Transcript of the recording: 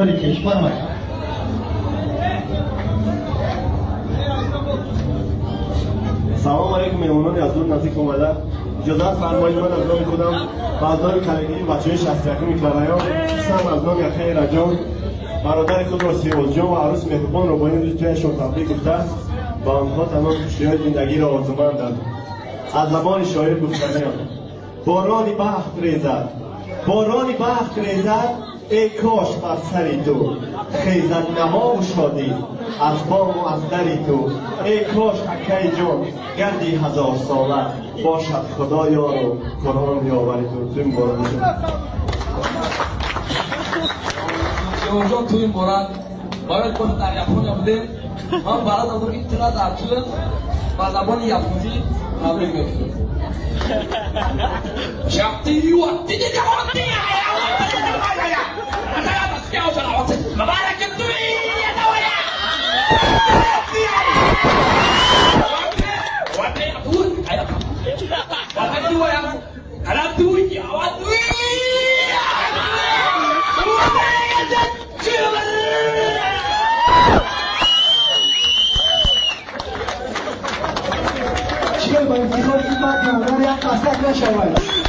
Кеш, марҳамат. Салом алейкум, меҳмонони аз дур наздик омада. Иҷозат фармоед, ман аз номи худам ва аз номи коллективи бачаҳои 61 микрорайон, хусусан аз номи акаи Раҷон, бародари худро Сиёзҷон ва арӯси меҳрубонро бо ин рӯзи тояшон табрик гуфта, ба онҳо тамоми хушиҳои зиндагиро орзумандам. Аз забони шоир гуфтаниям: борони бахт резад, борони бахт резад, эй кош бар сари ту хезад навову шодӣ аз бому аз дари ту. Эй кош, акаи ҷон, гарди ҳазорсола бошад Худо ёру Қуръон ёвари ту. Тӯй муборак бошад. Сиёзҷон, тӯй муборак. Барои мо дар Япония будем, ман балад ҳастам, ки тура дар тӯ ба забони японӣ табрик мекунам. Чӣ ба ифтихори ин марди ҳунар як қасак нашавад?